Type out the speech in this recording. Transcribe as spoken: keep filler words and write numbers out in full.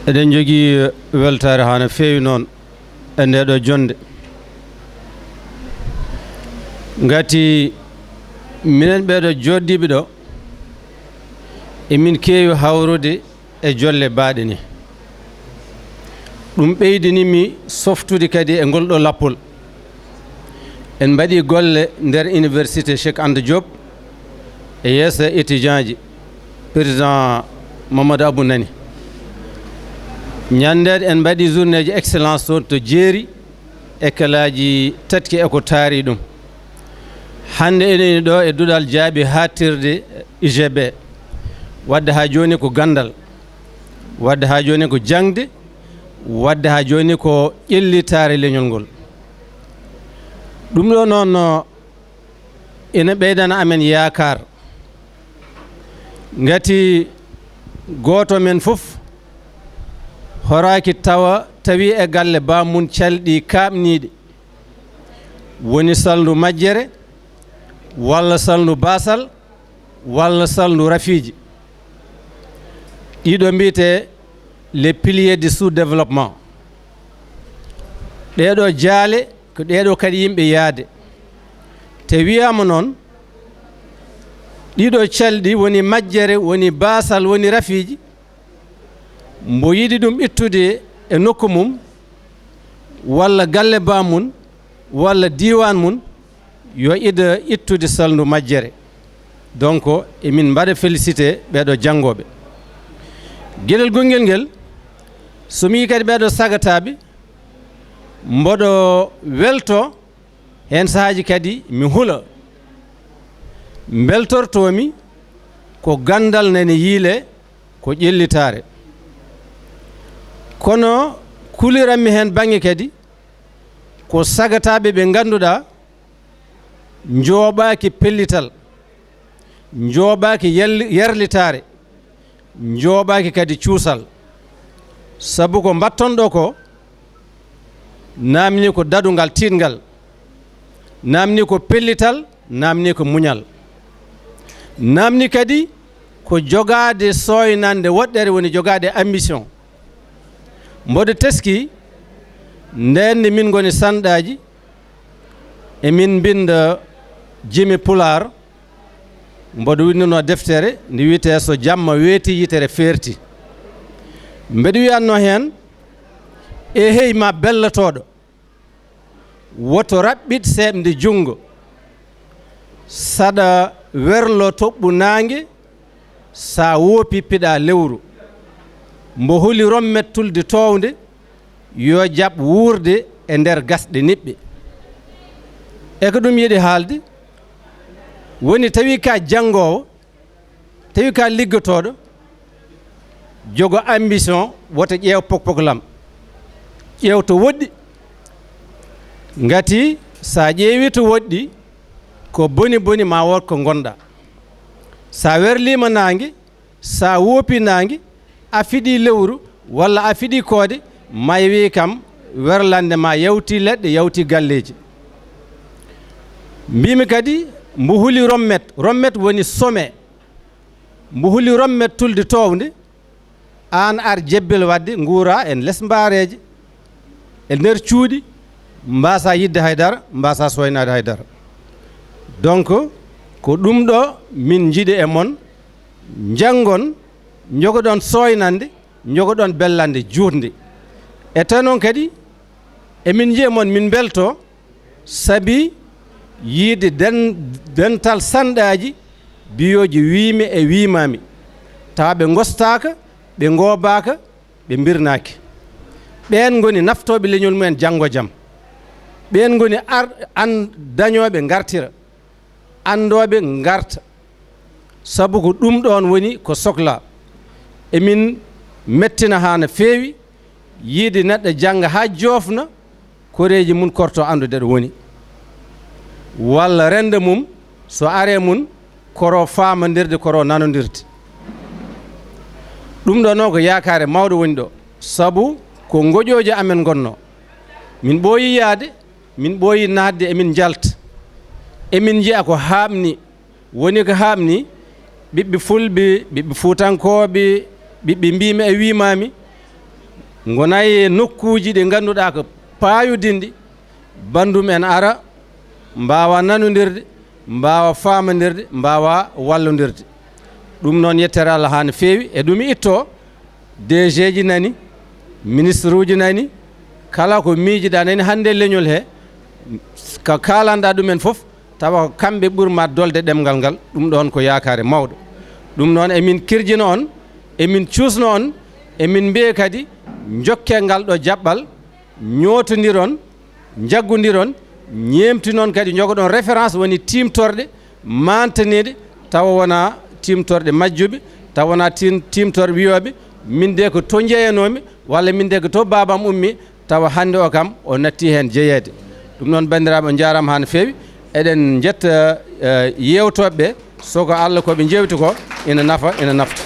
Eɗen njogii weltaare haa no feewi noon e ndee ɗoo jonnde. Ngati minen ɓee ɗoo jooɗdiiɓe ɗoo, emin keewi hawrude e jolle baaɗe ni. Ɗum ɓeydini mi softude kadi e ngol ɗoo lappol. En mbaɗii golle nder Université Cheikh Anta Diop e yeeso étudiant ji, Président Mamadou Abou nani. Ñanndeede en mbaɗii journée ji excellence toon to Jeeri, école aji tati e ko taari ɗum. Hannde eɗen ini ɗo e duɗal jaaɓi haaɗtirde U G B. Waɗde haa jooni ko ganndal, waɗde haa jooni ko jaŋde, waɗde haa jooni ko ƴellitaare leñol ngol. Ɗum ɗo noon, no ina ɓeydana amen yaakaar. Ngati gooto men fof horaaki tawa tawi e galle baamum calɗi kaaɓniiɗi, woni salndu majjere, walla salndu baasal, walla salndu rafiiji. Ɗiɗo mbiyetee les piliers du sous-développement. Ɗeeɗo jaale ko ɗeeɗo kadi yimɓe yaade. Te wiyaama noon, ɗiɗo calɗi woni majjere, woni baasal, woni rafiiji, mbo yiɗi ɗum ittude e nokku mum, walla galle baamum, walla diiwaan mum, yo ido ittude salndu majjere. Donc, emin mbaɗa félicité ɓeeɗo janngooɓe. Geɗel gonngel ngel, so mi yii kadi ɓeeɗo sagataaɓe, mboɗo welto, heen sahaaji kadi mi hula. Mbeltortoomi ko ganndal nani yiile, ko ƴellitaare. Kono kuliranmi heen baŋŋe kadi, ko sagataaɓe ɓe ngannduɗaa njooɓaaki pellital, njooɓaaki yel-, yerlitaare, njooɓaaki kadi cuusal. Sabu ko mbatton ɗo ko, naamni ko dadungal tiiɗngal, naamni ko pellital, naamni ko muñal. Naamni kadi ko jogaade sooynande woɗɗere, woni jogaade ambition. Mboɗo teski, ndeen nde min ngoni sanɗaaji, emin mbinnda jimi Pulaar, mboɗo winndunoo deftere nde wiyetee So jamma weeti yitere feerti. Mbeɗo wiyatnoo heen, e hey ma bellotooɗo, woto raɓɓiɗ seeɓnde junngo, saɗa werlo toɓɓu naange, sa woopi piɗa lewru. Mbo huli rommet tulde toownde, yo jaɓ wuurde e nder gasɗe niɓɓe. E ko ɗum yiɗi haalde, woni tawi ka janngoowo, tawi ka liggotooɗo, jogo ambition, woto ƴeew pokpoklam. Ƴeew to woɗɗi. Ngati sa ƴeewi to woɗɗi, ko boni boni ma wood ko ngonɗa. Sa werliima naange, sa woopi naange, a fiɗi lewru walla a fiɗi koode, may wi kam werlande ma yawti leɗɗe, yawti galleeji. Mbimi kadi mbo huli rommet, rommet woni sommet. Mbo huli rommet tulde toownde, aan ar jebbel waɗde nguura en les mbaareeje, e nder cuuɗi, mbaasa yiɗde hay dara, mbaasa sooynaade hay dara. Donc, ko ɗum ɗo min njiɗi e mon, njanngon, njogoɗon sooynande, njogoɗon bellande juutnde. E tawi noon kadi, emin njiya mon, min mbelto, sabi yiide den-, dental sanɗaaji biyooji wiimi e wiimaami, tawa ɓe ngostaaka, ɓe ngoobaaka, ɓe mbirnaaki. Ɓeen ngoni naftooɓe leñol mumen janngo jam. Ɓeen ngoni ar-, an dañooɓe ngartira, anndooɓe ngarta. Sabu ko ɗum ɗoon woni ko sokla. Emin mettina haa no feewi yiide neɗɗo jannga haa joofna, koreeji mum korto anndude ɗo woni, walla rennda mum so are mum koro faamondirde, koro nanondirde. Ɗum ɗo noon ko yaakaare mawɗo woni ɗo, sabu ko ngoƴooji amen ngonnoo. Min ɓooyi yahde, min ɓooyi naatde, emin njalta. Emin njiya ko haaɓni, woni ko haaɓni, ɓiɓɓe fulɓe, ɓiɓɓe fuutankooɓe, ɓiɓɓe mbiimi e wiimaami, ngonayi e nokkuuji ɗi ngannduɗaa ko paayodinɗi, banndum en ara, mbaawa nanondirde, mbaawa faamondirde, mbaawa wallondirde. Ɗum noon, yettere Allah haa no feewi, e ɗum itto, D G ji nani, ministre uji nani, kala ko miijiɗaa nani hannde leñol he, ko kaalanɗaa ɗumen fof, tawa ko kamɓe ɓurma dolde ɗemngal ngal, ɗum ɗoon ko yaakaare mawɗo. Ɗum noon, emin kirjina on, emin cuusno on, emin mbiya kadi, njokke ngal ɗo jaɓɓal, ñootondiron, njaggondiron, ñeemtinon kadi, njogoɗon référence, woni tiimtorɗe maantaniiɗe, tawa wonaa tiimtorɗe majjuɓe, tawa wonaa tiim-, tiimtorɗe wiyooɓe, min de ko to njeyanoomi, walla min de ko to baabam ummi, tawa hannde o kam o natti heen jeyeede. Ɗum noon, banndiraaɓe, on njaaraama haa no feewi. Eɗen njetta, eh, yeewtooɓe ɓe, so ko Allah ko ɓe njeewti ko ina nafa, ina nafta.